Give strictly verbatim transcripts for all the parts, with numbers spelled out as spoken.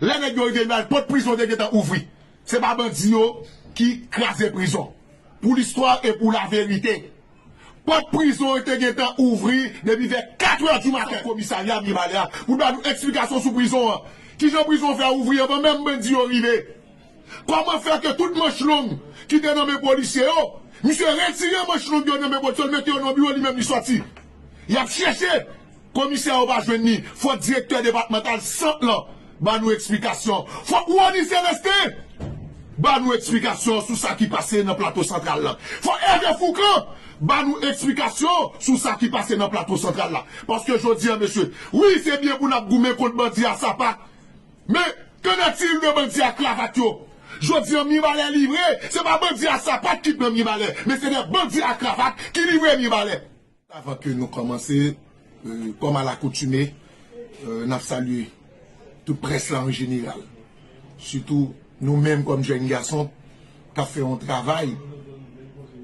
Lè nèg yo rive Mibalè, pòt prizon te gentan ouvri. Se pa bandi yo ki kraze prizon. Pou listwa e pou laverite. Pòt prizon yo te gentan ouvri depi vè katrè di maten. Komisarya Mibalè a pou ba nou eksplikasyon sou prizon an. Kijan prizon fè ouvri anvan menm bandi yo rive? Kòman fè ke tout manch long ki te nan men polisye yo, misye retire manch long yo nan men polisye yo, l mete yo nan biwo, li menm li sòti? Y ap chèche. Komisè yo pa jwenn li. Fò direktè depatmantal sant lan ba nou eksplikasyon. Fòk Rony Célestin ba nou eksplikasyon sou sa ki pase nan Plato Santral lan. Fòk Hervé Fourcand ba nou eksplikasyon sou sa ki pase nan Plato Santral la. Paske jodi an, mesye, wi, se byen pou n ap goumen kont bandi a sapat. Men, qu'en est-il de bandi a kravat yo? Jodi an, Mibalè livre, se pa bandi a sapat ki pran Mibalè, men se de bandi a kravat ki livre Mibalè. Avan ke nou kòmanse, euh, kòm alakoutime, euh, n ap salye tout près la an jeneral. Sitou nou menm kòm jèn gason k ap fè yon travay,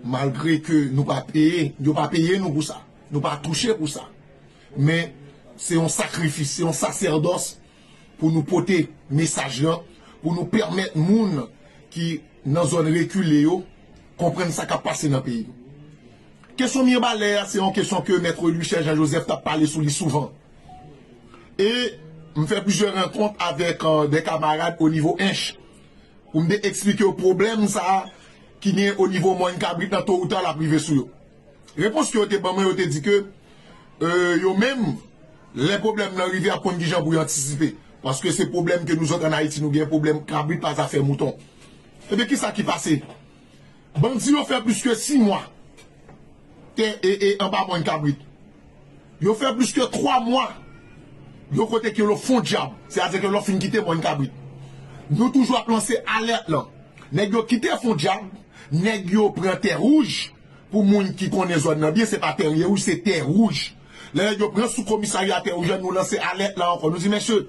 malgre ke nou pa peye, yo pa peye nou pou sa, nou pa touche pou sa. Men se yon sakrifis, se yon sasèdòs pou nou pote mesaj lan, pou nou pèmèt moun ki nan zòn rekile yo konprann sa k ap pase nan peyi nou. Kesyon Mibalè a, se yon kesyon ke Mèt Louis Michel Jean Joseph t ap pale sou li souvan. E m fè plizyè rankont avèk, euh, de kamarad o nivo Ench pou m te eksplike yo pwoblèm sa a ki gen o nivo Mòn Kabrit lan, to ou ta l ap rive sou yo. Repons ke yo te ban mwen, yo te di ke, euh, yo menm, lè pwoblèm nan rive, y ap konn kijan pou yo antisipe. Paske se pwoblèm ke nou zòt ann Ayiti, nou gen pwoblèm kabrit pa zafè mouton. Ebyen, kisa ki pase? Bandi yo fè plis ke sis mwa te, e, e, anba Mòn Kabrit. Yo fè plis ke twa mwa yo kote ke yo fon dyab, sètadi ke lè w fin kite Mòn Kabrit. Nou toujou ap lanse alèt lan. Nèg yo kite fon dyab, nèg yo pran Tè Wouj. Pou moun ki konnen zòn nan byen, se pa Tè Wouj, se Tè Wouj. Lè nèg yo pran sou komisarya Tè Wouj la, nou lanse alèt la ankò. Nou di, mesye,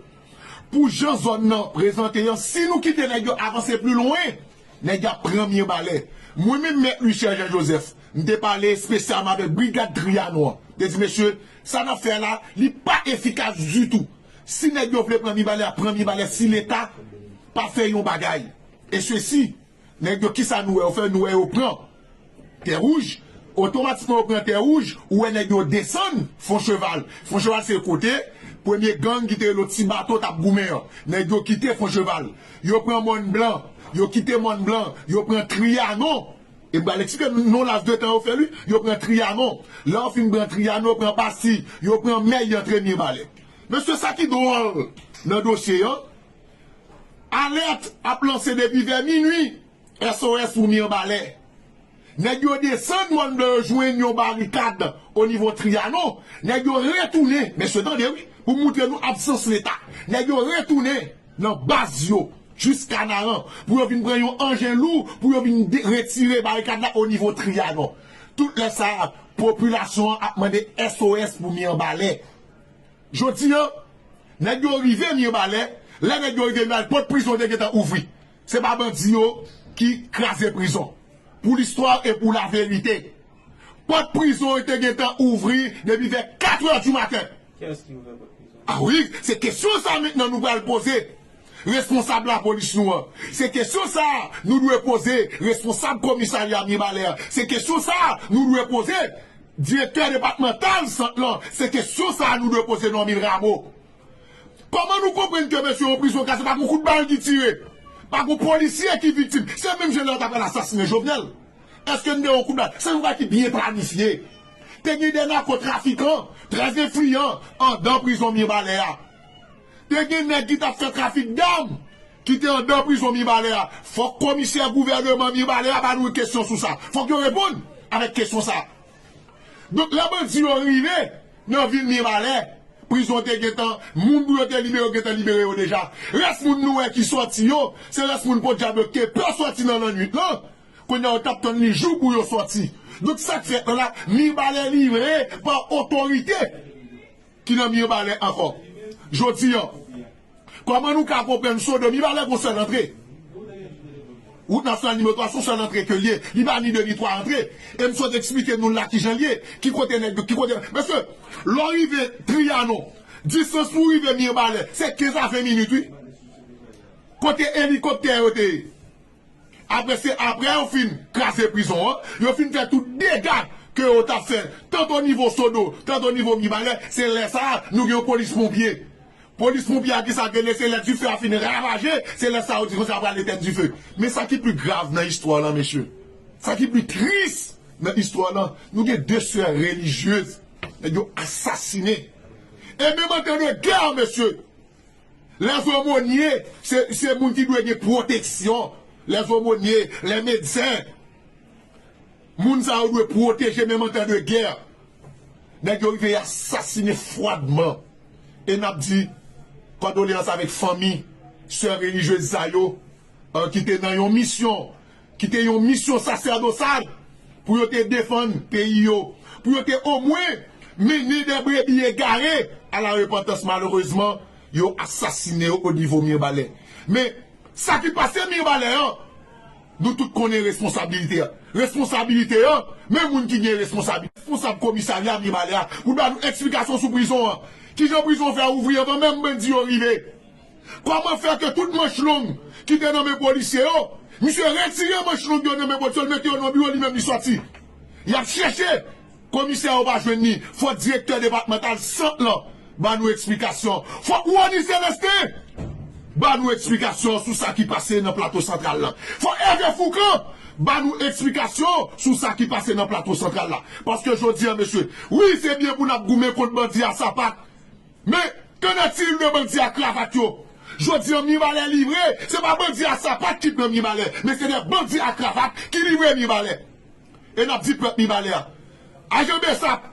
pou jan zòn nan prezante an, si nou kite nèg yo avanse pli lwen, nèg y ap pran Mibalè. Mwen menm, Mèt Louis Michel Jean Joseph, m te pale espesyalman avèk brigad Triyano an. M te di, mesye, sa n ap fè la, li pa efikas ditou. Si nèg yo vle pran Mibalè, y ap pran Mibalè si Leta pa fè yon bagay. E sesi, nèg yo, kisa nou wè yo fè? Nou wè yo pran Tè Wouj. Otomatikman, yo pran Tè Wouj, ou wè nèg yo desann Fon Cheval. Fon Cheval se kote premye gang ki te rele Ti Bato t ap goumen an. Nèg yo kite Fon Cheval. Yo pran Mòn Blan. Yo kite Mòn Blan. Yo pran Triyano. E m pral eksplike nou, nou las de tan yo fè li. Yo pran Triyano. Lè yo fin pran Triyano, yo pran Bastye. Yo pran Mèy, y antre Mibalè. Mesye, sa ki dwòl nan dosye an, alèt ap lanse depi vè minui. S O S pou Mibalè. Nèg yo desann Mòn Blan, yo jwenn yon barikad o nivo Triyano. Nèg yo retounen, mesye, tande wi, pou moutre nou absans Leta. Nèg yo retounen nan baz yo, jis Kanaran, pou yo vin pran yon anjen lou, pou yo vin de- retire barikad la o nivo Triyano. Tout lè sa a, popilasyon an ap mande S O S pou Mibalè. Jodi an, nèg yo rive Mibalè, lè nèg yo rive Mibalè, pòt prizon te gentan ouvri. Se pa bandi yo ki kraze prizon. Pou listwa e pou laverite. Pòt prizon yo te gentan ouvri depi vè katrè di maten. Kiyès ki ouvè pòt prizon? A wi, se kesyon sa mentnan nou pral poze responsab lapolis nou an. Se kesyon sa nou dwe poze responsab komisarya Mibalè an. Se kesyon sa nou dwe poze direktè depatmantal sant lan. Se kesyon sa nou dwe poze Normil Rameau. Kòman nou konprann ke mesye yon prizon kraze, pa gon kout bal ki tire, pa gon polisye ki viktim? Se menm jan lè yo ta pral asasinen Jovenel. Èske n te yon kout bal? Se yon bagay ki byen planifye. Te gen de nakotrafikan trè enfliyan anndan prizon Mibalè a. Te gen nèg ki t ap fè trafik dam ki te anndan prizon Mibalè a. Fòk komisè gouvèneman Mibalè a ba nou kesyon sou sa. Fòk yo reponn avèk kesyon sa. Donk, lè bandi yo rive nan vil Mibalè, prizon te gentan, moun pou yo te libere, yo gentan libere yo deja. Rès moun nou wè ki sòti yo, se rès moun podyab yo ki te pè sòti nan lannwit lan. Kounye a, yo t ap tann li jou pou yo sòti. Donk, sa k fèt la, Mibalè livre pa otorite ki nan Mibalè ankò. Jodi an, kòman nou ka konprann Sodo? Mibalè gon sèl antre. Wout nasyonal nimewo twa se yon sèl antre ke l ye. Li pa ni de ni twa antre. E m sot eksplike nou la kijan l ye. Ki kote nèg yo, ki kote. Mesye, lè w rive Triyano, distans pou w rive Mibalè, se kenz a ven minit, wi. Kote elikoptè yo te ye? Apre se apre yo fin kraze prizon an, yo fin fè tout dega ke yo t ap fè, tant o nivo Sodo, tant o nivo Mibalè, se lè sa a nou gen yon polis ponpye. Polis ponpye a ki sa gele, se lè dife a fin ravaje, se lè sa a yo di konsa pral etenn dife. Men sa ki pi grav nan istwa lan, mesye, sa ki pi tris nan istwa lan, nou gen de sè relijyez nèg yo asasinen. E menm an tan de gè, mesye, lèzomonye, se, se moun ki dwe gen pwoteksyon. Lèzomonye, lè medsen, moun sa yo dwe pwoteje menm an tan de gè. Nèg yo rive asasinen fwadman. E n ap di kondoleyans avèk fanmi sè relijyez sa yo, an, ki te nan yon misyon, ki te yon misyon sasèdosal pou yo te defann peyi yo, pou yo te omwen mennen de brebi egare a la repantans. Malerezman, yo asasinen yo o nivo Mibalè. Men, sa ki pase Mibalè an, nou tout konnen responsabilite a. Responsabilite an, men moun ki gen responsabilite. Responsab komisarya Mibalè a, pou ba nou eksplikasyon sou prizon an. Kijan prizon fè ouvri anvan menm bandi yo rive? Kòman fè ke tout manch long ki te nan men polisye yo, misye retire manch long yo nan men polisye yo, l mete yo nan biwo, li menm li sòti? Y ap chèche, komisè yo pa jwenn li. Fò direktè depatmantal sant lan ba nou eksplikasyon. Fòk Rony Celestin ba nou eksplikasyon sou sa ki pase nan Plato Santral la. Fòk Hervé Fourcand ba nou eksplikasyon sou sa ki pase nan Plato Santral la. Paske jodi a, mesye, wi, se byen pou n ap goumen kont bandi a sapat, men, qu'en est-il de bandi a kravat yo? Jodi a, Mibalè livre, se pa bandi a sapat ki pran Mibalè, men se de bandi a kravat ki livre Mibalè. E n ap di pèp Mibalè a, ajan Bsap,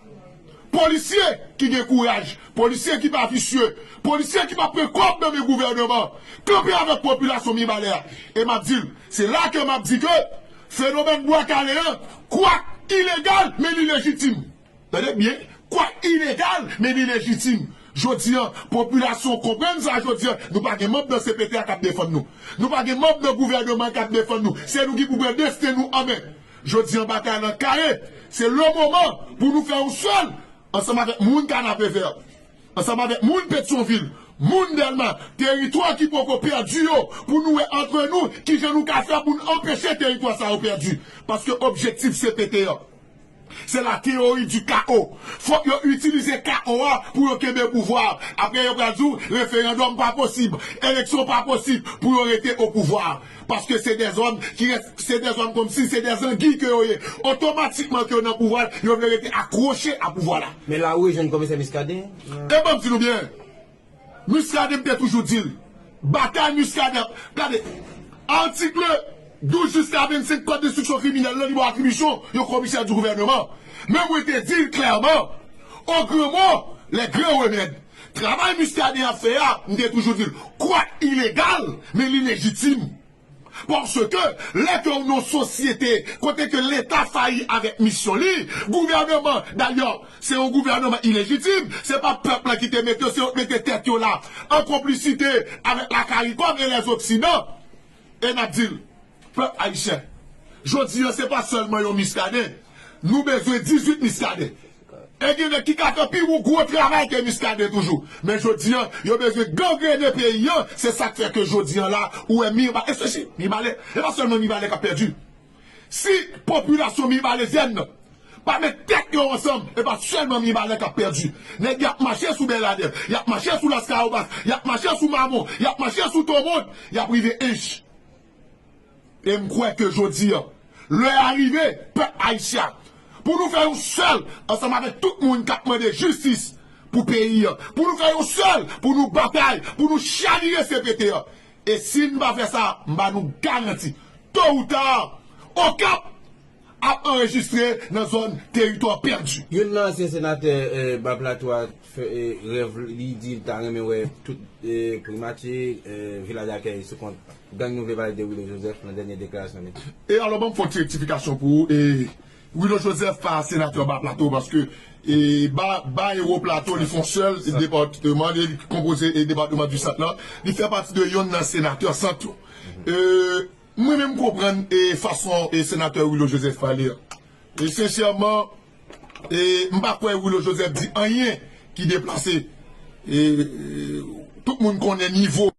polisye ki gen kouraj, polisye ki pa visye, polisye ki pa pran kòb nan men gouvènman, kanpe avèk popilasyon Mibalè a. E m ap di l, se la ke m ap di ke fenomèn Bwa Kale an, kwak ilegal, men li lejitim. Tande byen, kwak ilegal, men li lejitim. Jodi a, popilasyon konprann sa, jodi a, nou pa gen manm nan C P T a k ap defann nou. Nou pa gen manm nan gouvènman k ap defann nou. Se nou ki pou pran desten nou an men. Jodi a, batay lan kare. Se le moman pou nou fè yon sèl, ansanm avèk moun Kanapevè, ansanm avèk moun Petyonvil, moun Dèlma, teritwa ki poko pèdi yo, pou nou wè antre nou kijan nou ka fè pou n anpeche teritwa sa yo pèdi. Paske objektif C P T a, se la théorie du chaos. Fòk yo itilize kawo a pou yo kenbe pouvwa a. Apre yo pral di w referandòm pa posib, eleksyon pa posib pou yo rete o pouvwa a. Paske se de zòm ki res-, se de zòm kòmsi se de zangi ke yo ye. Otomatikman ke yo nan pouvwa, yo vle rete akwoche a pouvwa la. Men la ou rejwenn komisè Muscadin. E ban m di nou byen, Muscadin, m te toujou di l, batay Muscadin, gade, atik douz jiska vennsenk kòd enstriksyon kriminèl lan, li ba w atribisyon yon komisè di gouvènman. Men mwen te di l klèman, aux grands mots, les grands remèdes. Travay Muscadin ap fè a, m te toujou di l, kwak ilegal, men li lejitim. Paske lè ke w nan sosyete kote ke Leta fayi avèk misyon li, gouvènman, dayè, se yon gouvènman ilejitim, se pa pèp la ki te mete yo, se yo k mete tèt yo la, an konplisite avèk la CARICOM e lèzoksidan. E n ap di l, pèp ayisyen, jodi a se pa sèlman yon Muscadin, nou bezwen dizuit Muscadin. E gen nèg ki ka fè pi gwo travay ke Muscadin toujou. Men jodi a, yo bezwen gangrene peyi a. Se sa k fè ke jodi a la, ou wè Miba-, e se si, Mibalè, e pa sèlman Mibalè k ap pèdi. Si popilasyon mibalezyèn nan pa met tèt yo ansanm, e pa sèlman Mibalè k ap pèdi. Nèg y ap mache sou Bèladè, y ap mache sou Laskawobas, y ap mache sou Mamon, y ap mache sou Tomon, y ap rive Ench. E m kwè ke jodi a, lè a rive, pèp ayisyen, pou nou fè yon sèl, ansanm avèk tout moun k ap mande jistis pou peyi a, pou nou fè yon sèl, pou nou batay, pou nou chavire C P T a. E si n pa fè sa, m ba nou garanti, to ou ta, Okap ap anrejistre nan zòn teritwa pèdi. Youn nan ansyen senatè, eh, Ba Plato a fè, eh, rèv, li di l ta renmen wè tout, eh, primati, eh, vilaj akèy sou kont gang. Nou vle pale de Willo Joseph nan dènye deklarasyon li. E alò, ban m fè yon ti rektifikasyon pou ou. E Willo Joseph pa senatè Ba Plato, paske, e, Ba, Ba Ewo Plato, li fè yon sèl depatman, li konpoze, e, depatman di Sant lan. Li fè pati de yonn nan senatè Sant yo. E, mwen menm, m konprann, e, fason, e, senatè Willo Joseph pale a. E, sensèman, e, m pa kwè Willo Joseph di anyen ki deplase. E, e, tout moun konnen nivo